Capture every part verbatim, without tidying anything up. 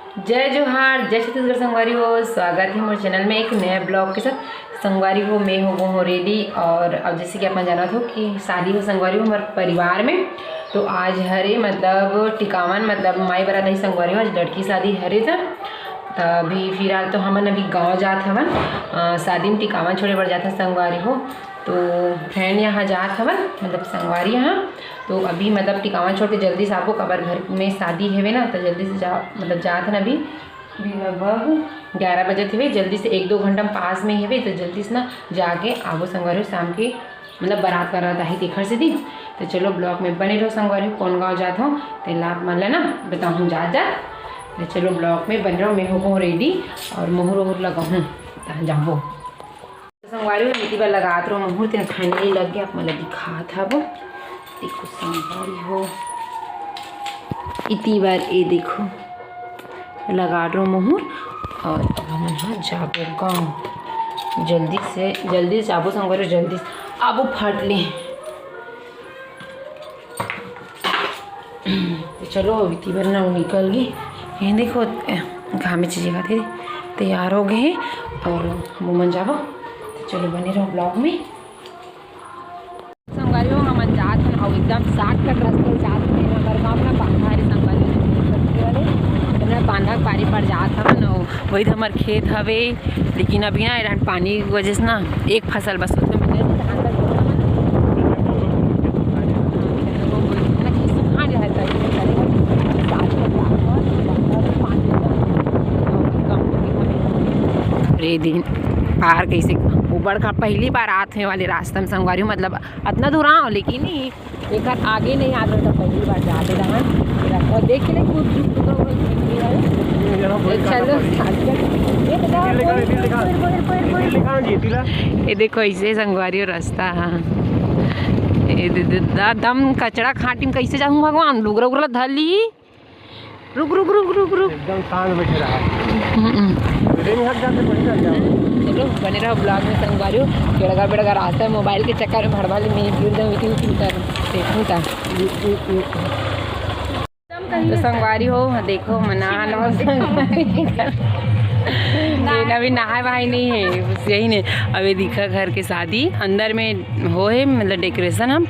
जय जोहार, जय छत्तीसगढ़ संगवारी हो। स्वागत हे मोर चैनल में एक नया ब्लॉग के साथ। संगवारी हो, मैं हो गो हो रेडी। और अब जैसे कि आप मन जानत हो कि शादी हो संगवारी हो हमर परिवार में, तो आज हरे मतलब टिकावन, मतलब माई बरात ही संगवारी हो, आज लड़की शादी हरे था। त अभी फिलहाल तो हमन अभी गाँव जात हवन, अ, शादी में टिकावन छोड़े बर जात हन संगवारी हो। तो फ्रेंड यहाँ जात हवन, मतलब संगवारी यहाँ। तो अभी मतलब टिकावन छोड़ के जल्दी से आबो, काबर घर में शादी हेवे ना, तो जल्दी से जा, मतलब जात हन अभी। अभी लगभग ग्यारह बजत हेवे, जल्दी से एक दो घंटा में पास में हेवे, तो जल्दी से ना जाके आबो संगवारी हो, शाम के मतलब बारात वारात आही तेखर सेती। तो चलो ब्लॉग में बने रहो संगवारी हो, कौन गाँव जात हो तेला आप मन ला ना बताहूँ जात जात। तो चलो ब्लॉग में बने रहो, मैं हो गो रेडी और मोहर ओहर लगाहूँ, तहाँ जाबो। संगवारी हो, इती बार लगात रहो मोहर, तेन फाइनली लग गया, आप मन ला दिखात हबो। देखो संगवारी हो, इती बार ये देखो लगात रहो मोहर। और अब हमन हा जाबो गाँव, जल्दी से, जल्दी से आबो संगवारी हो, जल्दी से आबो फट ले। तो चलो, अभी तीबर ना निकल गई। ये देखो, ए, घामे चीज जगह थे, तैयार हो गए और हमन जाबो। तो चलो, बने रहो ब्लॉग में। संगवारी हो, हमन जात हन, अउ एकदम शॉर्टकट रास्ता जात हन। हमर गाँव ना बांधा हरे संगवारी हो, हमर बांधा के पारी पर जात हन, अउ वही तो हमर खेत हवे। लेकिन अभी ना, एडहन पानी के वजह से ना एक फसल बस होथे, मतलब धान बस होथे। हाँ, वो बोलथे ना कि सुखा जाए, तो इसमें करेगा कि सात को पानी देता है। रे दिन पार कैसे ऊबड़ खा, पहली बार आत हे वाले रास्ता में संगवारी हो, मतलब अतना दूर आओ, लेकिन नहीं, एकर आगे नहीं आत रहे, तो पहली बार जाते रहन। और देख के नहीं, खुद दुख दुख हो गई है। ये चलो, आजकल ये बताओ, ये दिखा, ये दिखा। ये दिखा, ये दिखा। ये देखो, ऐसे संगवारी हो रास्ता, हाँ। ये दे, दे, दा-, दम कचरा खाटी में कैसे जाऊँ भगवान, लुगरा उगरा धर ली। रुक, रुक, रुक, रुक, रुक। एकदम शांत बैठे रहा। हम्म। रेंग हट जाते, पड़ी ना जाओ। चलो, बने रहो ब्लॉग में संगवारी हो। बेड़गा बेड़गा रास्ता है, मोबाइल के चक्कर में भड़वा ले, मैं गिर जाऊँ, इतनी चिंता देखूँ था। तो संगवारी हो, देखो, मना लो संगवारी। ये ना भी नहाए वहाए नहीं है, बस यही नहीं। अभी दिखा घर के शादी अंदर में हो है, मतलब डेकोरेशन हम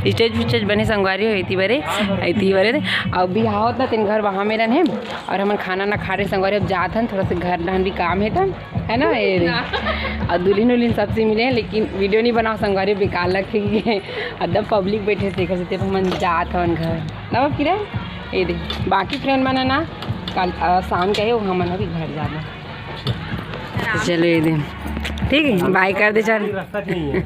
स्टेज विस्टेज बने संगवारी हो, इती बरे, इती बरे। अब भी आवत ना, तेन घर वहाँ में रहन है, और हमन खाना ना खा रहे संगवारी। अब जात हन, थोड़ा सा घर डहन भी काम है तन, है ना? ये रे। और दुल्हन उल्हन सबसे मिले हैं, लेकिन वीडियो नहीं बनाओ संगवारी, बेकार लगथे। एकदम पब्लिक बैठे थे, देखा जते हमन जात हवन घर ना, बाबा किरण। ये दे, बाकी फ्रेंड मन ना कल, अ, शाम के है, वो हमन अभी घर जाना। तो चलो ये दे, ठीक है, बाय कर दे, चल। रास्ता नहीं है।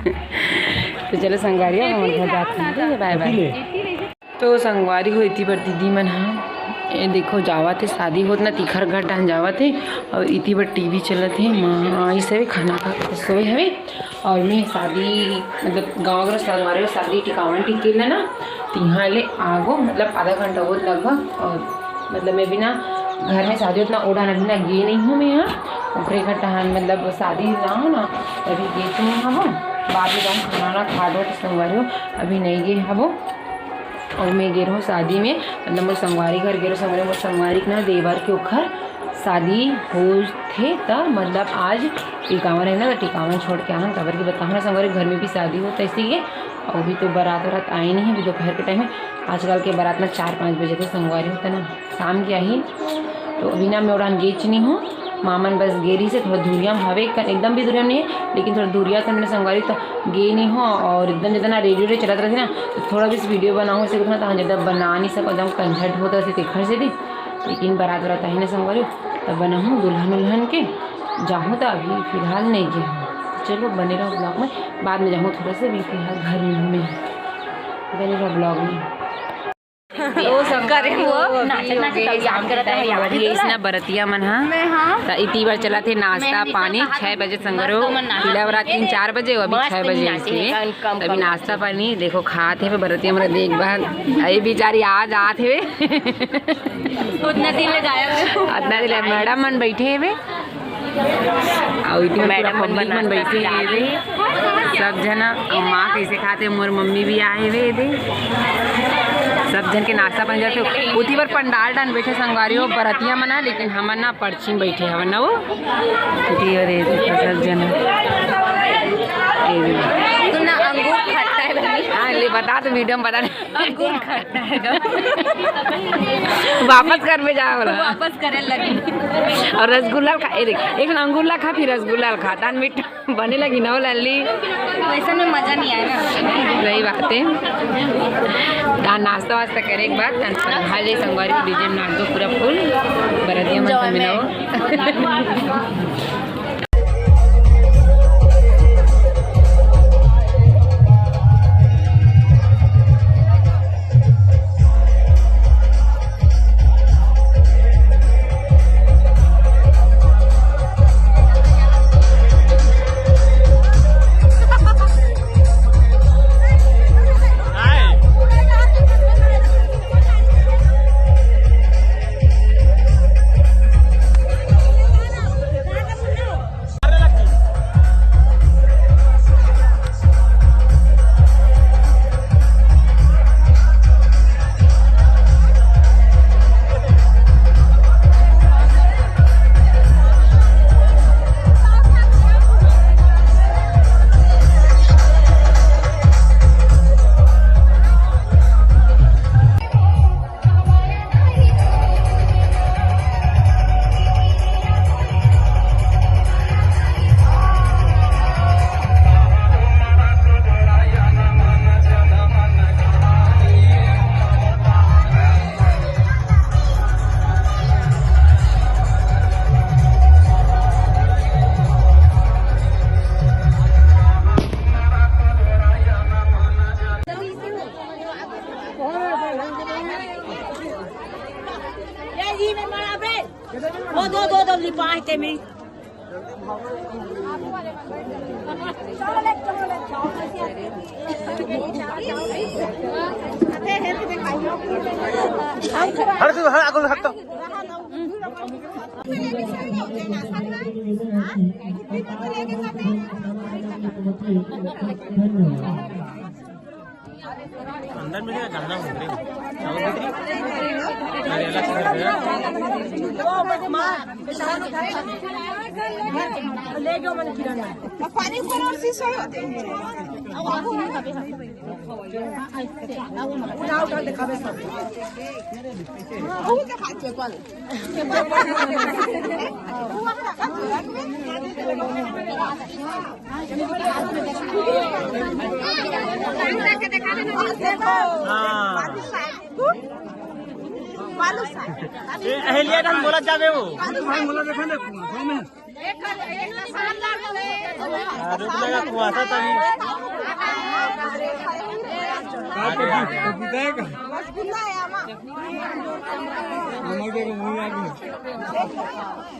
तो चलो संगवारी हो, हमन घर जाते हैं, ठीक है, बाय बाय। तो संगवारी हो, इती बर दीदी मन ह, ये देखो, जावत हे, शादी होत ना, तीखर घर डहन जावत हे, और इती बर टीवी चलत हे। माँ आई से खाना खा के सोए हवे, और मैं शादी, मतलब गाँव के संगवारी हो, शादी टिकावन टिकेल ना, तिहाँ ले आगो, मतलब आधा घंटा होत लगभग। और मतलब मैं भी ना घर में शादी होत ना, ओढ़ा ना भी ना गे नहीं हूँ मैं यहाँ, ओकरे घर डहन, मतलब शादी ना हो ना, तभी गे तो नहीं हवो। बाद में जाऊँ खाना ना खा दो तो संगवारी हो, अभी नहीं गे हवो। और मैं गे रहूँ शादी में, मतलब मोर संगवारी घर गे रहूँ संगवारी, मोर संगवारी के ना देवर के ओखर शादी होथे, त मतलब आज टिकावन है ना, तो टिकावन छोड़ के आहन, काबर के बताहूँ ना संगवारी, घर में भी शादी होता इसीलिए। और अभी तो बारात वारात आई नहीं है, अभी दोपहर के टाइम है। आजकल के बारात में चार पाँच बजे तो संगवारी होता ना, शाम के आही। तो अभी ना मैं ओढ़ान गेच नहीं हूँ, मामन बस गे रही से थोड़ा दूरिया में हवे, एक-, एकदम भी दूरिया में नहीं है, लेकिन थोड़ा दूरिया से मैंने संगवारी तो गे नहीं हो। और एकदम ज़्यादा ना रेडियो रे चलत रहते ना, तो थोड़ा भी वीडियो बनाऊँ से ना, तो ज़्यादा बना नहीं सको, एकदम कंझट होता से तेखर से भी। लेकिन बारात वारात आही ना संगवारी, तब बनाऊँ दुल्हन उल्हन के जाहूँ, तो अभी फिलहाल नहीं गए हूँ। चलो बने रहो ब्लॉग में, बाद में जाऊँ थोड़ा सा, अभी फिलहाल घर में हूँ मैं। बने रहो ब्लॉग में। वो सब करे वो नाचत नाचत तब याद करत रहे, याद ये इसना बरतिया मन हा। मैं हाँ। त इती बार चलत हे नाश्ता पानी, छह बजे संगरो, पीला बरात तीन चार बजे, अभी छह बजे इसलिए। अभी नाश्ता पानी देखो खात हे बरतिया मन, देख भाल। अरे बेचारी आ जात हे। उतना दिन ले गायब। उतना दिन ले मैडम मन बैठे हे। अउ इतने पूरा मैडम मन पब्लिक मन बनाता बैठे हे रे। सब जना, अउ माँ कैसे खाते, मोर मम्मी भी आए हुए थे। सब झन के नाश्ता पानी जैसे उती बर पंडाल डान बैठे संगवारी हो, बरतिया मन ह, लेकिन हमन ना परछी म बैठे हवन ना वो। उती बर ये देखो सब झन। ये देखो। तू ना अंगूर खट्टा है बनी। हाँ, ले बता तो वीडियो में बता। अंगूर खट्टा है गा। वापस घर में जाए वाला। वापस करे लगी। और रसगुल्ला खा, ए देख, एक अंगूर ला खा, फिर रसगुल्ला खा, तान मीठा। बने लगी ना वो लल्ली। वैसे में मजा नहीं आया ना। सही बात है। दा नाश्ता वास्ता करे एक बार, तन संभाल ले संगवारी के डीजे में नाच दो पूरा फुल। बरतिया मन enjoyment। वो दो, दो, दो लिपा है तेमी। हर कोई, हर, अगल हट तो। अंदर में क्या गाना हो रहे हो? अरे, अलग से कर दे। ले गयो मन किराना। पानी ऊपर और शीशा होते हैं। उठा, उठा, दिखावे सब। हाँ, वो दिखा दे, कल। ये अहल्या डान बोला जावे वो। हाँ, रुक जाएगा, कुआसा तभी।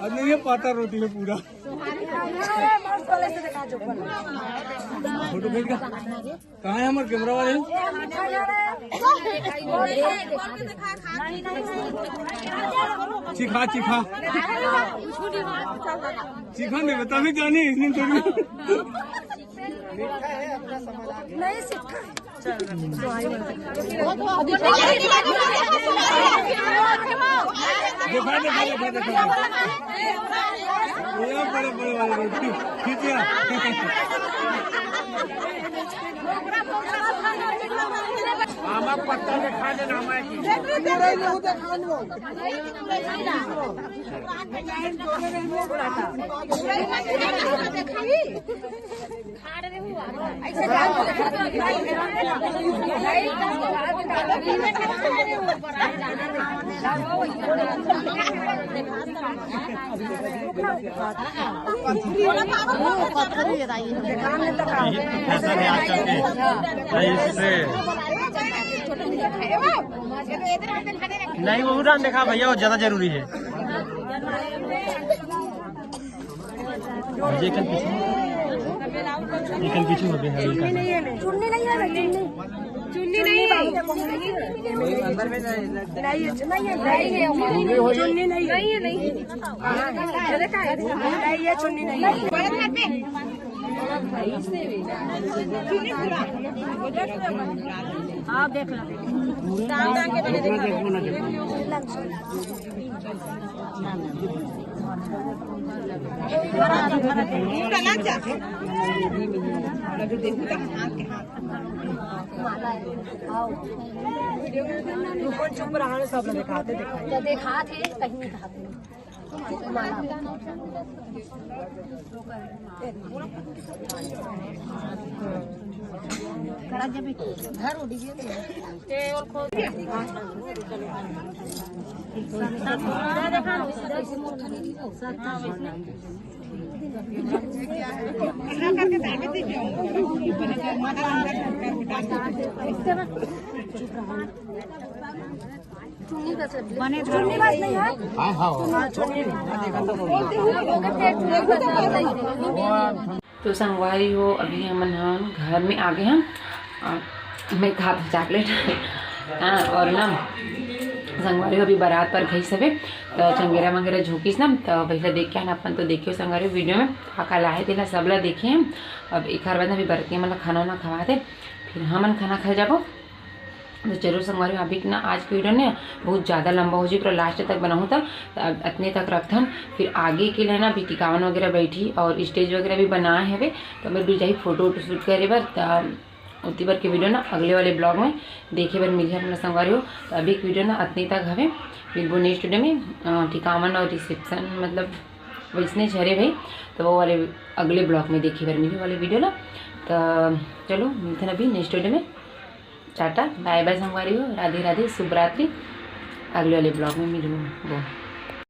अब नहीं, ये पाता रोटी है पूरा। फोटो खींच का। कहाँ है हमारे कैमरा वाले? चिखा, चिखा। चिखा नहीं, बता भी जानी, इसने थोड़ी। नहीं, चिखा। देखा, देखा, देखा, देखा। ये बड़े, बड़े वाले रोटी। खींचिया। आमा पत्ता में खा लेना, मैं की। नहीं, वो उड़ान देखा भैया, वो ज्यादा जरूरी है। ये कल पीछे, ये कल पीछे हो गया है हल्का सा। चुन्नी नहीं है ना, चुन्नी। चुन्नी नहीं है। नहीं है, चुन्नी नहीं है। नहीं है, चुन्नी नहीं है। नहीं है, नहीं है। हाँ, ये देखा है? नहीं, ये चुन्नी नहीं है। आप देख लो। दाम दाम के बने देखा। देखो, चुप रहा, सब लोग दिखाते, दिखाते। तो दिखाते, कहीं नहीं दिखाते। बने चुन्नी बात नहीं है। हाँ, हाँ। तो संगवारी हो, अभी हमन ह घर में आ गए हन। अ, मैं खात हूँ चॉकलेट। हाँ, और ना संगवारी हो, अभी बारात पर गई सबे, तो चंगेरा मंगेरा झोंकिस ना, तो पहले देख के आना अपन। तो देखियो संगवारी हो, वीडियो में का का लाहे तेला सब ला देखे हम। अब एक हर बाद अभी बरती मन ला खाना वाना खवा दे, फिर हमन खाना खाए जाबो। तो जरूर संगवारी हो, अभी ना आज की वीडियो ने बहुत ज़्यादा लंबा हो जाए, पूरा लास्ट तक बनाऊँ था। अब अतने तक रखथन, फिर आगे के लिए ना अभी टिकावन वगैरह बैठी और स्टेज वगैरह भी बनाए हवे, तो मैं भी जाही फोटो वोटो शूट करे बर। त उतनी बार के वीडियो ना अगले वाले ब्लॉग में देखे बर मिलही अपना संगवारी हो। तो अभी एक वीडियो ना अतने तक हवे, मिलबो नेक्स्ट वीडियो में। अ, टिकावन और रिसेप्शन मतलब वैसने झरे भाई, तो वो वाले अगले ब्लॉग में देखे बर मिलही वाले वीडियो ला। तो चलो मिलथन अभी नेक्स्ट वीडियो में। टाटा बाय बाय संगवारी हो, राधे राधे, शुभ रात्रि। अगले वाले ब्लॉग में मिलूँ वो।